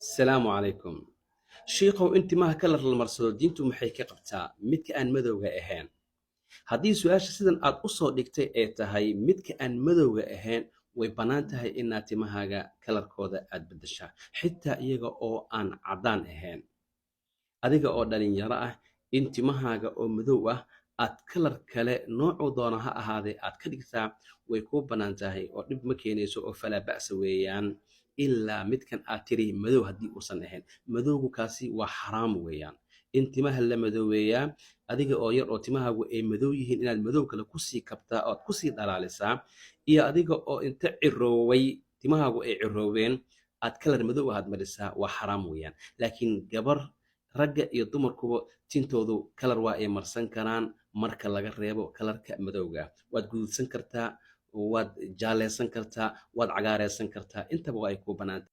Asalaamu calaykum, shiikhow. In timaha kalar la marsado diintu maxay ka qabtaa, midka aan madowga ahayn? Haddii su-aasha sidan aad u soo dhigtay ay tahay midka aan madowga ahayn, way bannaan tahay inaad timahaaga kalarkooda aad beddeshaa, xitaa iyaga oo aan caddaan ahayn. Adiga oo dhalinyaro ah, in timahaaga oo madow ah aad kalar kale, noocuu doona ha ahaadee, aad ka dhigtaa way kuu bannaan tahay oo dhib ma keenayso oo falaa ba'sa weeyaan, ilaa midkan aad tiri madow haddii uusan ahayn. Madowgu kaasi waa xaraam weeyaan. In timaha la madoobeeyaa, adiga oo yar oo timahaagu ay madow yihiin, inaad madow kale kusii kabtaa ood kusii dhalaalisaa, iyo adiga oo inta cirooway, timahaagu ay ciroobeen, aad kalar madow aad marisaa, waa xaraam weeyaan. Laakiin gabar, ragga iyo dumarkuba tintoodu kalar waa ay marsan karaan, marka laga reebo kalarka madowga. Waad guduudsan kartaa, waad jaaleysan kartaa, waad cagaareysan kartaa, intaba waa ay kuu banaanta.